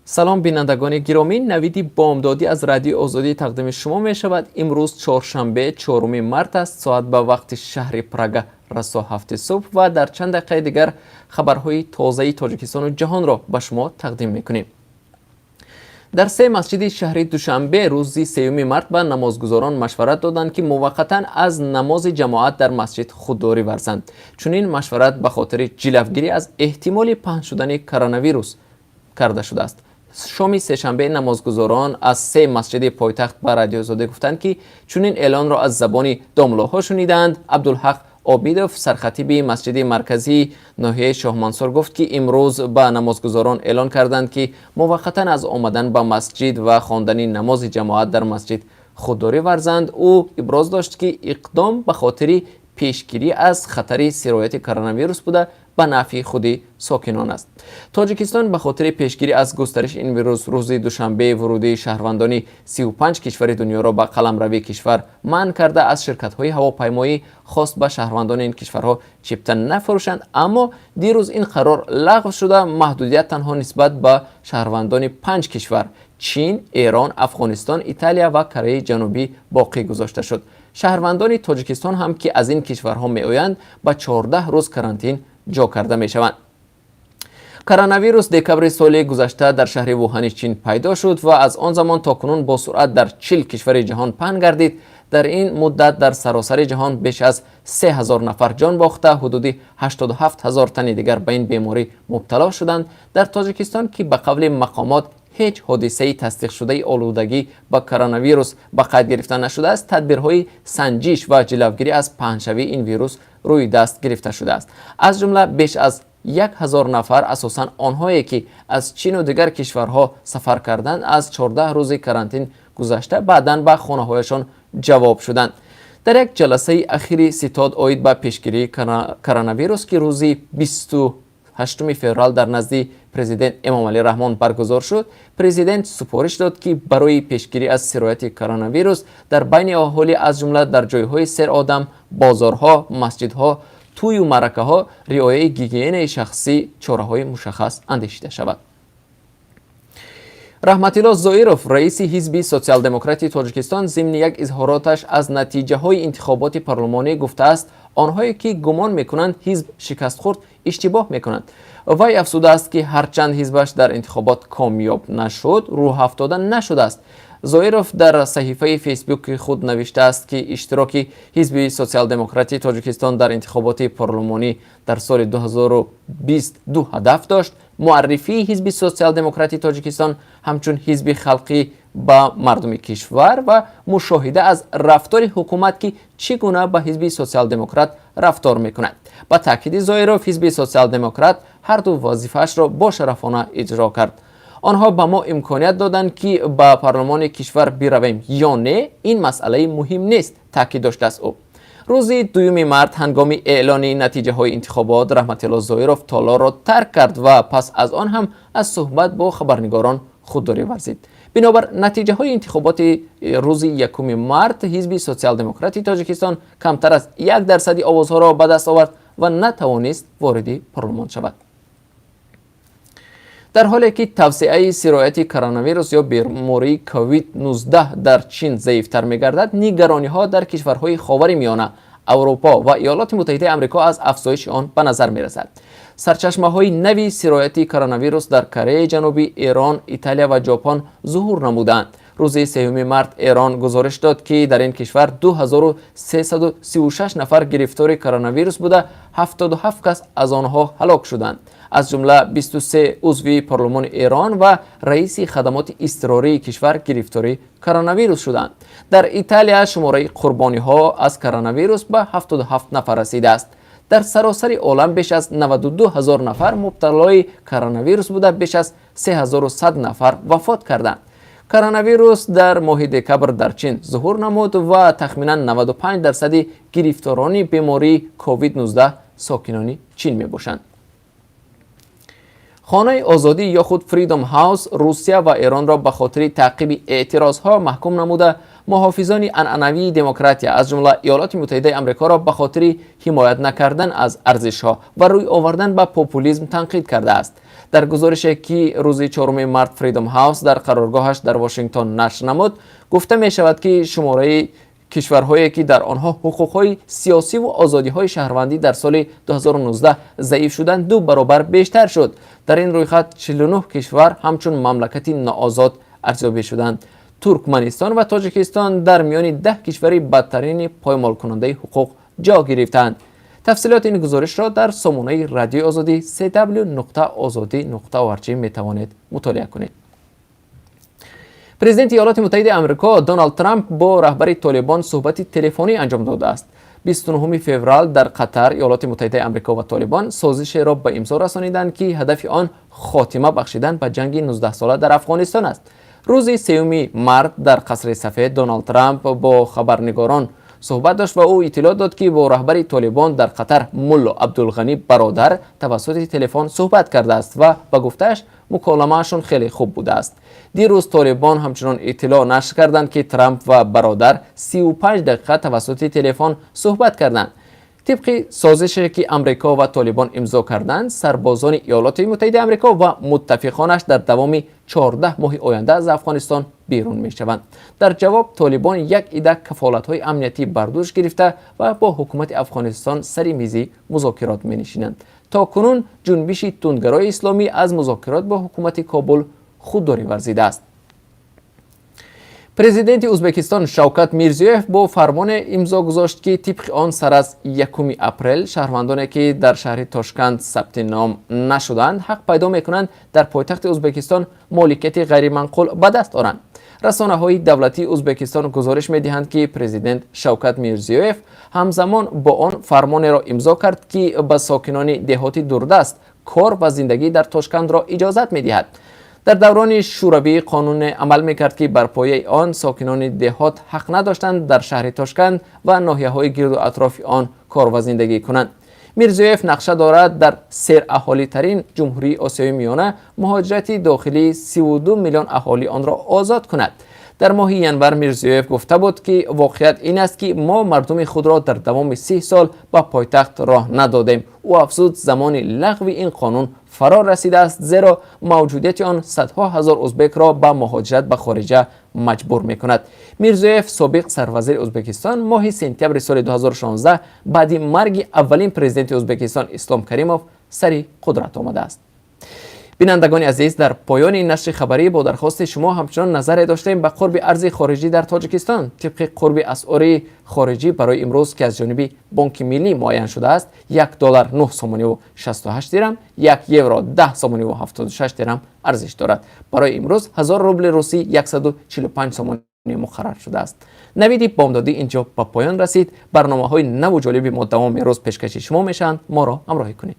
Салом, бинандагони гиромӣ. Навиди бомдодӣ аз Радиои Озодӣ тақдими шумо мешавад. Имрӯз чоршанбе, 4 март аст. Соат ба вақти шаҳри Прага расо 7-и субҳ ва дар чанд дақиқаи дигар хабарҳои тозаи Тоҷикистону ҷаҳонро ба шумо тақдим мекунем. Дар се масҷиди шаҳри Душанбе рӯзи 3 март ба намозгузорон машварат доданд, ки муваққатан аз намози ҷамоат дар масҷид худдорӣ варзанд. Чунин машварат ба хотири ҷилавгирӣ аз эҳтимоли паҳн шудани коронавирус карда шудааст. Шоми сешанбе намозгузорон аз се масҷиди пойтахт ба Радиои Озодӣ гуфтанд, ки чунин эълонро аз забони домлоҳо шунидаанд. Абдулҳақ Обидов, сархатиби масҷиди марказии ноҳияи Шоҳмансур, гуфт, ки имрӯз ба намозгузорон эълон карданд, ки муваққатан аз омадан ба масҷид ва хондани намози ҷамоат дар масҷид худдорӣ варзанд. Ӯ иброз дошт, ки иқдом ба хотири пешгирӣ аз хатари сирояти коронавирус буда, ба нафъи худи сокинон аст. Тоҷикистон ба хотири пешгирӣ аз густариши ин вирус рӯзи душанбе вуруди шаҳрвандони 35 кишвари дунёро ба қаламрави кишвар манъ карда, аз ширкатҳои ҳавопаймоӣ хост, ба шаҳрвандони ин кишварҳо чипта нафурӯшанд. Аммо дирӯз ин қарор лағв шуда, маҳдудият танҳо нисбат ба шаҳрвандони панҷ кишвар: Чин, Эрон, Афғонистон, Италия ва Кореяи Ҷанубӣ боқӣ гузошта шуд. Шаҳрвандони Тоҷикистон ҳам, ки аз ин кишварҳо меоянд, ба 14 рӯз карантин ҷо карда мешаванд. Коронавирус декабри соли гузашта дар шаҳри Вуҳани Чин пайдо шуд ва аз он замон то кунун бо суръат дар 40 кишвари ҷаҳон паҳн гардид. Дар ин муддат дар саросари ҷаҳон беш аз 3000 нафар ҷон бохта, ҳудуди 87 ҳазор тани дигар ба ин беморӣ мубтало шуданд. Дар Тоҷикистон, ки ба қавли мақомот ҳеҷ ҳодисаи тасдиқшудаи олудагӣ ба коронавирус ба қайд гирифта нашудааст, тадбирҳои санҷиш ва ҷилавгирӣ аз паҳншавии ин вирус рӯи даст гирифта шудааст. Аз ҷумла беш аз 1000 нафар, асосан онҳое, ки аз Чину дигар кишварҳо сафар карданд, аз 14 рӯзи карантин гузашта, баъдан ба хонаҳояшон ҷавоб шуданд. Дар як ҷаласаи ахири ситод оид ба пешгирии коронавирус, ки рӯзи 28 феврал дар назди президент Эмомалӣ Раҳмон баргузор шуд, президент супориш дод, ки барои пешгирӣ аз сирояти коронавирус дар байни аҳолӣ, аз ҷумла дар ҷойҳои серодам, бозорҳо, масҷидҳо, тӯю маъракаҳо, риояи гигиенаи шахсӣ чораҳои мушаххас андешида шавад. Раҳматилло Зоиров, раиси Ҳизби Социал-демократи Тоҷикистон, зимни як изҳороташ аз натиҷаҳои интихоботи парлумонӣ гуфтааст, онҳое, ки гумон мекунанд, ҳизб шикаст хӯрд, иштибоҳ мекунанд. Вай афзудааст, ки ҳарчанд ҳизбаш дар интихобот комёб нашуд, рӯҳафтода нашудааст. Зоиров дар саҳифаи Фейсбуки худ навиштааст, ки иштироки Ҳизби Социал-демократии Тоҷикистон дар интихоботи парлумонӣ дар соли 2020 ду ҳадаф дошт: муаррифии Ҳизби Социал-демократии Тоҷикистон ҳамчун ҳизби халқӣ ба мардуми кишвар ва мушоҳида аз рафтори ҳукумат, ки чӣ гуна ба Ҳизби Социал-демократ рафтор мекунад. Ба таъкиди Зоиров, Ҳизби Социал-демократ ҳарду вазифаашро бошарафона иҷро кард. Онҳо ба мо имконият доданд, ки ба парлумони кишвар биравем ё не, ин масъалаи муҳим нест, таъкид доштааст ӯ. Рӯзи 2 март, ҳангоми эълони натиҷаҳои интихобот, Раҳматилло Зоиров толорро тарк кард ва пас аз он ҳам аз суҳбат бо хабарнигорон худдорӣ варзид. Бинобар натиҷаҳои интихоботи рӯзи 1 март, Ҳизби Социал-демократи Тоҷикистон камтар аз 1 дарсади овозҳоро ба даст овард ва натавонист вориди парлумон шавад. Дар ҳоле ки тавсеаи сирояти коронавирус ё бемории COVID-19 дар Чин заифтар мегардад, нигарониҳо дар кишварҳои Ховари Миёна, Аврупо ва Иёлоти Муттаҳидаи Амрико аз афзоиши он ба назар мерасад. Сарчашмаҳои нави сирояти коронавирус дар Кореяи Ҷанубӣ, Эрон, Италия ва Ҷопон зуҳур намуданд. Рӯзи 3 март Эрон гузориш дод, ки дар ин кишвар 2336 нафар гирифтори коронавирус буда, 77 кас аз онҳо ҳалок шуданд. Аз ҷумла 23 узви парлумони Эрон ва раиси хадамоти изтирории кишвар гирифтори коронавирус шуданд. Дар Италия шумораи қурбониҳо аз коронавирус ба 77 нафар расидааст. Дар саросари олам беш аз 92 ҳазор нафар мубталои коронавирус буда, беш аз 3100 нафар вафот карданд. Коронавирус дар моҳи декабр дар Чин зуҳур намуд ва тахминан 95 дарсади гирифторони бемории COVID-19 сокинони Чин мебошанд. Хонаи Озодӣ ё худ Freedom House Русия ва Эронро ба хотири таъқиби эътирозҳо маҳкум намуда, муҳофизони анъанавии демократия, аз ҷумла Иёлоти Муттаҳидаи Амрикоро ба хотири ҳимоят накардан аз арзишҳо ва рӯй овардан ба популизм танқид кардааст. Дар Дар гузорише, ки рӯзи 4 март Freedom House дар қароргоҳаш дар Вашингтон нашр намуд, гуфта мешавад, ки шумораи кишварҳое, ки дар онҳо ҳуқуқҳои сиёсиву озодиҳои шаҳрвандӣ дар соли 2019 заиф шуданд, ду баробар бештар шуд. Дар ин рӯйхат 49 кишвар ҳамчун мамлакати ноозод арзёбӣ шуданд. Туркманистон ва Тоҷикистон дар миёни 10 кишвари бадтарини поймолкунандаи ҳуқуқ ҷо гирифтаанд. Тафсилоти ин гузоришро дар сомонаи Радиои Озодӣ cw.ozodi.org метавонед мутолиа кунед. Президенти Иёлоти Муттаҳидаи Амрико Доналд Трамп бо раҳбари Толибон суҳбати телефонӣ анҷом додааст. 29 феврал дар Қатар Иёлоти Муттаҳидаи Амрико ва Толибон созишеро ба имзо расониданд, ки ҳадафи он хотима бахшидан ба ҷанги 19сола дар Афғонистон аст. Рӯзи 3 март дар Қасри Сафед Доналд Трамп бо хабарнигорон суҳбат дошт ва ӯ иттилоъ дод, ки бо раҳбари Толибон дар Қатар Мулло Абдулғанӣ Бародар тавассути телефон суҳбат кардааст ва ба гуфтааш, муколамаашон хеле хуб будааст. Дирӯз Толибон ҳамчунон иттилоъ нашр карданд, ки Трамп ва Бародар 35 дақиқа тавассути телефон суҳбат карданд. Тибқи созише, ки Амрико ва Толибон имзо карданд, сарбозони Иёлоти Муттаҳидаи Амрико ва муттафиқонаш дар давоми 14 моҳи оянда аз Афғонистон берун мешаванд. Дар ҷавоб Толибон як ида кафолатҳои амниятӣ бар дӯш гирифта ва бо ҳукумати Афғонистон сари мизи музокирот менишинанд. То кунун ҷунбиши тундгарои исломӣ аз музокирот бо ҳукумати Кобул худдорӣ варзидааст. Президенти Ӯзбекистон Шавкат Мирзиёев бо фармоне имзо гузошт, ки тибқи он сар аз 1 апрел шаҳрвандоне, ки дар шаҳри Тошканд сабти ном нашуданд, ҳақ пайдо мекунанд дар пойтахти Ӯзбекистон моликияти ғайриманқул ба даст оранд. Расонаҳои давлатии Ӯзбекистон гузориш медиҳанд, ки президент Шавкат Мирзиёев ҳамзамон бо он фармонеро имзо кард, ки ба сокинони деҳоти дурдаст кор ва зиндагӣ дар Тошкандро иҷозат медиҳад. Дар даврони Шӯравӣ қонуне амал мекард, ки бар пояи он сокинони деҳот ҳақ надоштанд дар шаҳри Тошканд ва ноҳияҳои гирду атрофи он кор ва зиндагӣ кунанд. Мирзиёев нақша дорад дар сераҳолитарин ҷумҳурии Осиёи Миёна муҳоҷирати дохилии 32 миллион аҳолии онро озод кунад. Дар моҳи январ Мирзиёев гуфта буд, ки воқеият ин аст, ки мо мардуми худро дар давоми 30 сол ба пойтахт роҳ надодем. Ӯ афзуд, замони лағви ин қонун фаро расидааст, зеро мавҷудияти он садҳо ҳазор узбекро ба муҳоҷират ба хориҷа маҷбур мекунад. Мирзиёев, собиқ сарвазири Ӯзбекистон, моҳи сентябри соли 2016 баъди марги аввалин президенти Ӯзбекистон Ислом Каримов сари қудрат омадааст. Бинандагони азиз, дар поёни нашри хабарӣ бо дархости шумо ҳамчунон назаре доштем ба қурби арзи хориҷӣ дар Тоҷикистон. Тибқи қурби асъори хориҷӣ барои имрӯз, ки аз ҷониби Бонки Миллӣ муайян шудааст, 1 доллар 9 сомониву 68 дирам, 1 евро 10 сомониву 76 дирам арзиш дорад. Барои имрӯз 1000 рубли русӣ 145 сомонӣ муқаррар шудааст. Навиди бомдодӣ инҷо ба поён расид. Барномаҳои наву ҷолиби мо давоми рӯз пешкаши шумо мешаванд. Моро ҳамроҳӣ кунед.